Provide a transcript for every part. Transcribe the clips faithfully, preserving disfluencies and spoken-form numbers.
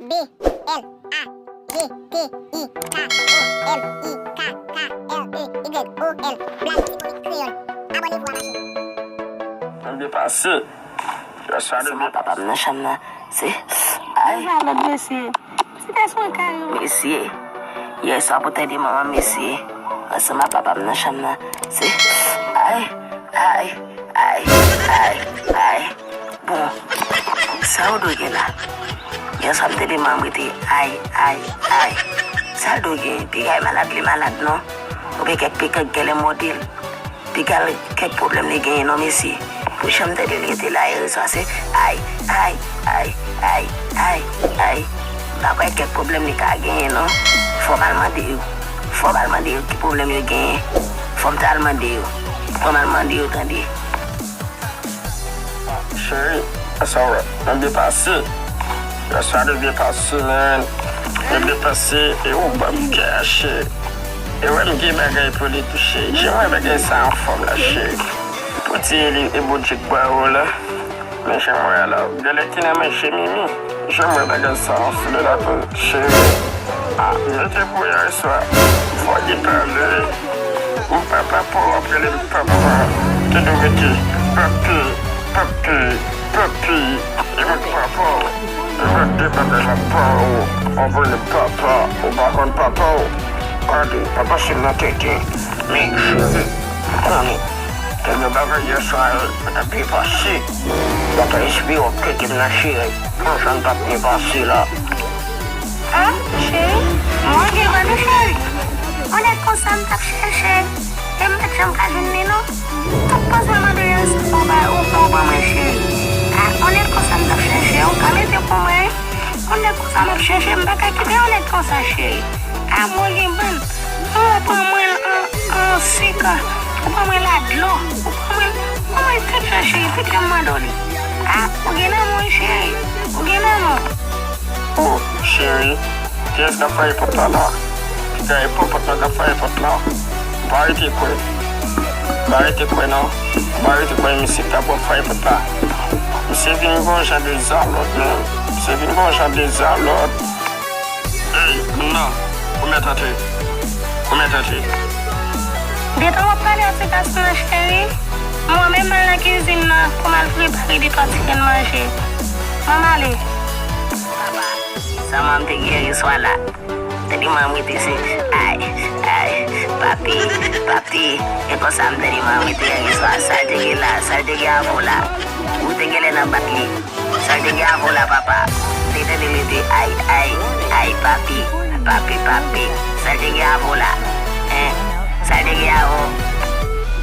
B L A G T I K O M I K K L E Y O L. Black Titanic Kreyòl. Abòne pou w a mache. Mwen byen pase. Yè swa de byen pase. Papa m nan chanm nan. Se, ay. Lòt mesye. Se gason kay yo. Mesye. Yè swa pou tande manman mesye. Ansanm ak papa m nan chanm nan. Se, ay, ay, ay, ay, ay. Bon, sa w dwe gen la? Yè swa m tande manman m rete ay, ay, ay. Sa l dwe gen? Piga l malad, li malad non. Oubyen kèk piga l genlè mòde l. Piga l kèk pwoblèm li genyen non mesye. Pou jan m tande l rete la, yè swa se ay, ay, ay, ay, ay, ay. M pa kwè kèk pwoblèm li ka genyen non. Fò m al mande yo. Fò m al mande yo ki pwoblèm yo genyen. Fò m ta al mande yo. Fò m al mande yo tande. Cheri, sa w wè? Mwen byen pase. Yè swa de byen pase, man. Mwen byen pase, e ou ban m kè a, cheri. E wè m gen bagay pou li tou, cheri. Jan wè bagay sa anfòm la, cheri. Pou ti e li, e Bondye k ba ou la. Men jan wè a la, genlè ki nan men Jemimi. Jan wè bagay sa anfle la, cheri. Ah, mete pou yè swa. Fò gen pale. Ou papa pa w ap rele m papa. Te dwe rete papi, papi, papi. E mwen k papa w. E mwen k te papa la pa w. W ap rele m papa. Ou pa konn papa w. Gade, papa se nan tete. Men, cheri, konnen. Te gen bagay yè swa, mwen t ap byen pase. Mwen t ap espere w ap kite m nan, cheri. Konsa n t ap byen pase la. Ah, cheri, mwen gen ban nou cheri. Onèt konsa m t ap chèche. E m pa t janm ka jwenn li non. Tout pòz mwen mande yo sa ou ba ou, ou ban mwen cheri. Ah, onèt konsa m t ap chèche, ou ka mete pou mwen. Onèt konsa m ap chèche, m pa ka kite onèt konsa cheri. Ah, mwen gen ban. Ou ban mwen l an, an sik, ou ban mwen l a dlo, ou ban mwen l, ban mwen l tout jan cheri, tout jan m mande w li. Ah, ou gen nan mwen cheri, ou gen nan mwen. Oh, cheri, kiyès k ap frape pòt la la? Gade pòpòt la k ap frape pòt la. Pa rete kwè. Pa rete kwè non. Pa rete kwè misye k ap frape pòt la. Misye vin gon jan de zalòt, men. Misye vin gon jan de zalòt. Ey, moun nan, ou mèt antre. Ou mèt antre. Detan w ap pale a ti gason an, cheri, mwen menm m al nan kizin nan pou m al prepare de twa ti grenn manje. Manman ale. Papa, sa manman m te gen yè swa la. Tande manman m rete se, ay, ay, papi, papi. E konsa m tande manman m rete yè swa. Sa l te gen la, sa l te gen avè w la. Ou te genlè nan bat li. Sa l te gen avè w la, papa? M te tande l rete ay, ay, ay, papi, papi, papi. Sa l te gen avè w la? Hein? Sa l te gen avè w?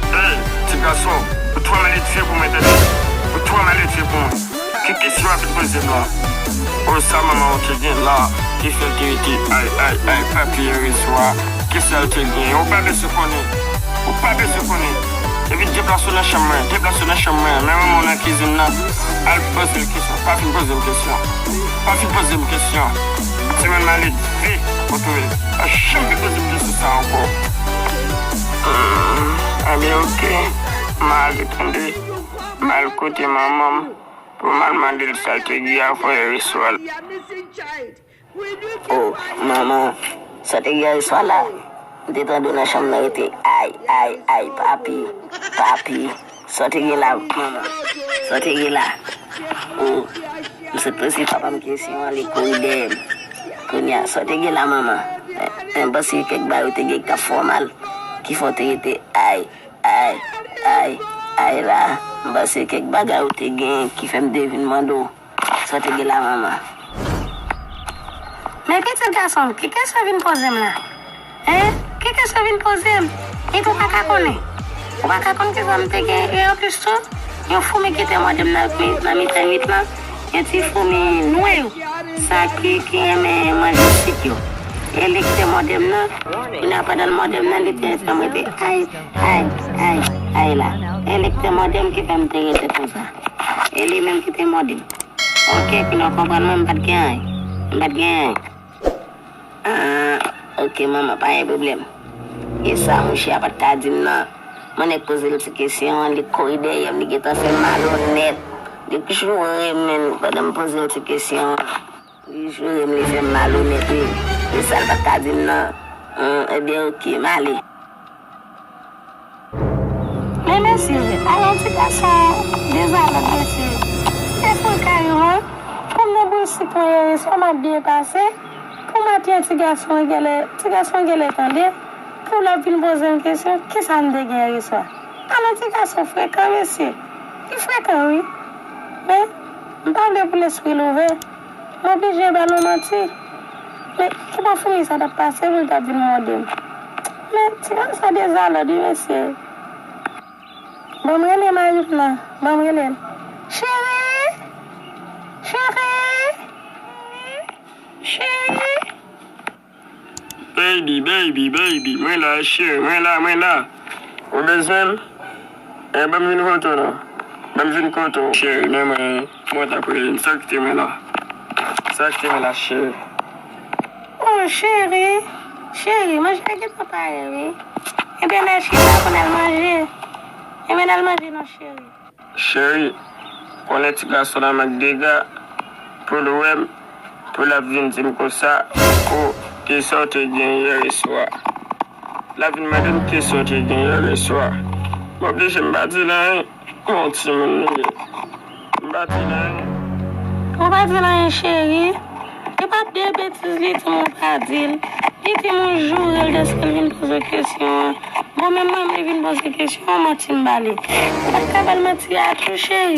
Hey, ti gason, ou twò maledve pou mwen, tande? Ou twò maledve pou mwen. Ki kesyon w ap vin poze m la? O, sa manman w te gen la, ki fè l te rete ay, ay, ay, papi yè swa? Kisa l te gen? Ou pa bezwen konnen. Ou pa bezwen konnen. Epi deplase w nan chanm mwen. Deplase w nan chanm mwen. Men manman w nan kizin nan. Al poze l kesyon. Pa fin poze m kesyon. Pa fin poze m kesyon. Timoun maledve, ou twouve. Pa janm vin poze m kesyon sa ankò. Hmm, ebyen, oke. M ale tande. M al kote manman m pou m al mande l sa l te gen avè yè swa la. Oh, manman, sa w te gen yè swa la? M te tande w nan chanm nan rete ay, ay, ay, papi, papi. Sa w te gen la, manman? Sa w te gen la? Oh, m sot poze papa m kesyon an, li kouri dèyè m. Kounye a, sa w te gen la, manman? Eh, eh, m panse kèk bagay ou te gen k t ap fè w mal, ki fè w te rete ay. Ay, ay, ay la, m panse kèk bagay ou te gen ki fè m te vin mande w sa w te gen la, manman. Men pitit gason m, ki kesyon w vin poze m la? Hein? Ki kesyon w vin poze m? Epi w pa ka konnen. Ou pa ka konn kisa m te gen. E anplis tou, yon foumi ki te mòde m nan, nan mitan nwit lan. Yon ti foumi nwè, sa ki, ki renmen manje sik yo. E li ki te mòde m nan. Kounye a, pandan l mòde m nan, li te fè m rete ay, ay, ay, ay la. E li ki te mòde m ki fè m te rete konsa. E li menm ki te mòde m. Oke, kounye a w konprann mwen, m pa t gen anyen. M pa t gen anyen. Ah, oke, manman, pa gen pwoblèm. E sa mouche a pa t ka di m nan. Mwen nèk poze l ti kesyon an, li kouri dèyè m, li gentan fè m malonèt. Li joure m menm pandan m poze l ti kesyon an. Li joure m, li fè m malonèt, wi. Se sa l pa t ka di m nan. Hum, ebyen, oke, m ale. Men mesye, alò ti gason dezalòd mesye. Ti gason kay yo, kòm nan bourik mwen yè swa m ap byen pase. Pou maten ti gason an genlè, ti gason an genlè tande. Pou l ap vin poze m kesyon, kisa m te gen yè swa? Alò ti gason frekan mesye. Li frekan wi. Men, m pa vle pou lespri l ouvè. M oblije ba l yon manti. Men, ki bò fini sa t ap pase pou l t ap vin mòde m? Men, ti gason sa dezalòd wi mesye. Ban m rele mari m nan, ban m rele l. Cheri! Cheri! Cheri! Baby, baby, baby, mwen la, cheri, mwen la, mwen la. Ou bezwen m? Eh, ban m vin kote w non. Ban m vin kote w. Cheri, men mwen, mwen t ap rele m. Sa k te mwen la? Sa k te mwen la, cheri? Oh, cheri, cheri, manje a gentan pare, wi. Ebyen, n al chita pou n al manje. Ebyen, n al manje non, cheri. Cheri, konnen ti gason la mank dega, pou l wè m, pou l ap vin di m konsa, oh, kisa w te gen yè swa? L ap vin mande m kisa w te gen yè swa. M oblije m pa di l anyen, yon timoun li ye. M pa di l anyen. Ou pa di l anyen, cheri. E pa de betiz li di m ou pa di l. Li di m ou joure l dèske l vin poze w kesyon an. Bon, men mwen, mwen vin poze kesyon an, manti m ba li. Ou pa t ka ba l manti a tou, cheri.